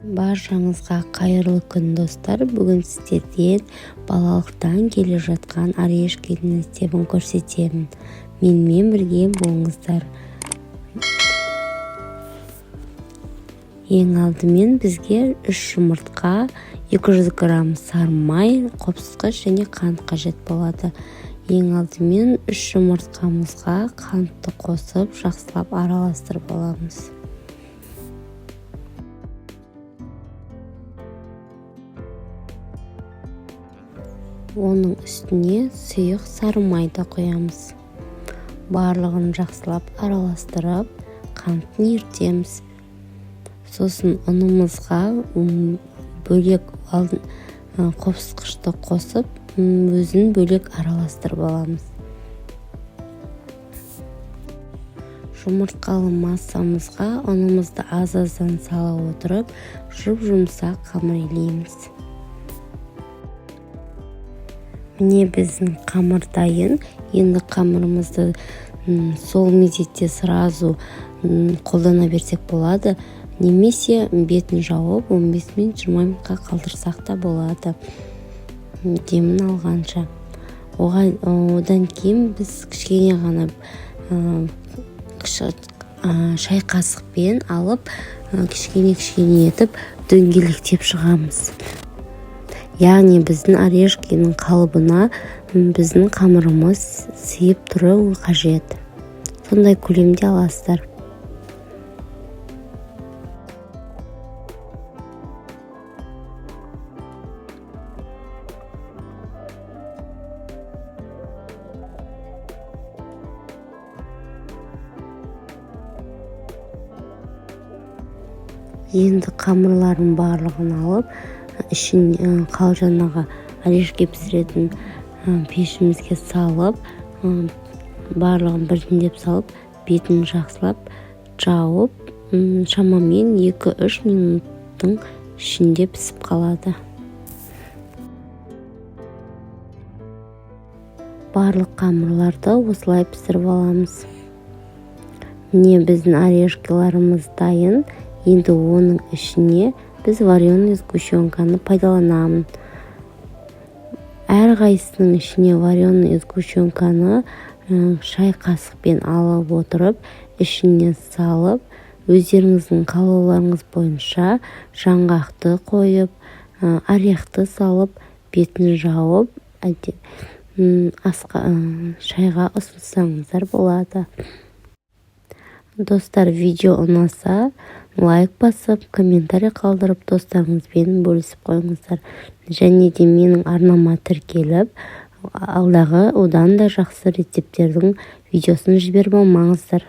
Баршаңызға қайырлы күн, достар! Бүгін сіздерден балалықтан келе жатқан орешкидің рецебін көрсетемін. Менімен бірге болыңыздар. Ең алдымен бізге 3 жұмыртқа, 200 грамм сары май, қопсытқыш және қант қажет болады. Ең алдымен 3 жұмыртқамызға қантты қосып, жақсылап араластырып аламыз. Оның үстіне сұйық сары майды құямыз. Барлығын жақсылап араластырып, қантын ерітеміз. Сосын ұнымызға бөлек қопсытқышты қосып, өзін бөлек араластырып аламыз. Жұмыртқалы массамызға ұнымызды аз-аздан сала отырып, жұп-жұмсақ қамыр илейміз. Міне, біздің қамыр дайын. Енді қамырымызды сол мезетте сразу қолдана берсек болады, немесе бетін жауып 15 минут, 20 минутқа қалдырсақ та болады, демін алғанша. Оған одан кейін біз кішкене ғана шай қасықпен алып, кішкене кішкене етіп дөңгелектеп шығамыз. Яғни біздің орешкиның қалыбына біздің қамырымыз сыйып тұруы қажет. Сондай көлемде аласыздар. Енді қамырлардың барлығын алып, ішін қал жаңағы орешки пісіретін пешімізге салып, барлығын біртіндеп салып, бетін жақсылап жауып, шамамен 2-3 минуттың ішінде пісіп қалады. Барлық қамырларды осылай пісіріп аламыз. Міне, біздің орешкиларымыз дайын. Енді оның ішіне біз вареный сгущенканы пайдаланамын. Әрқайсысының ішіне вареный сгущенканы шай қасықпен алып отырып, ішіне салып, өздеріңіздің қалауларыңыз бойынша жаңғақты қойып, орехты салып, бетін жауып, асқа, шайға ұсынсаңыздар болады. Достар, видео ұнаса, лайк басып, комментарий қалдырып, достарыңызбен бөлісіп қойыңыздар. Және де менің арнама тіркеліп, алдағы одан да жақсы рецепттердің видеосын жіберіп алмаңыздар.